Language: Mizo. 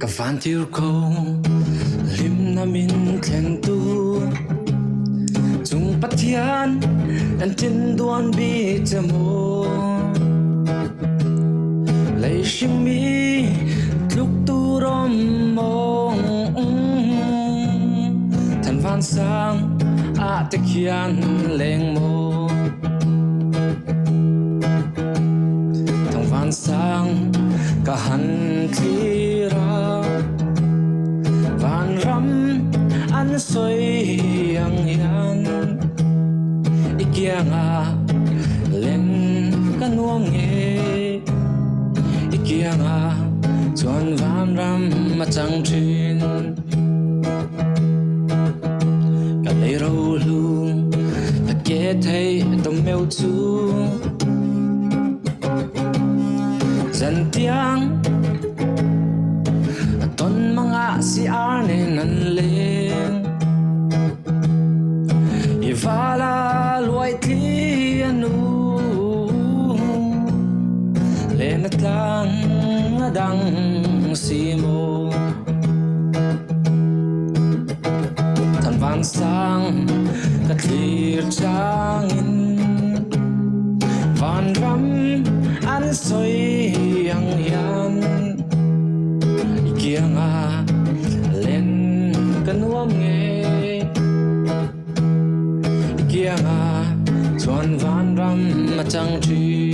Ka van tir ko hlimna min thlengtu Cung Pathian an tin duan bi che mu Lei hringmi tluk tu rom mong Than van sang ah te khian leng maw Thang van sang ka han thlir a Vanram an sawi ang hian I kiangah len ka nuam nge I kiangah chuan vanram a chang thin Ka lei rohlu ka ke thei tom meuh chu Zantiang ton mangah si ar nen an leng I vala luai thli anu Len a tlang a dang si maw Than van sang ka thlir changin Vanram an sawi ang hian I kiangah len ka nuam ngei I kiangah chuan vanram a chang thin.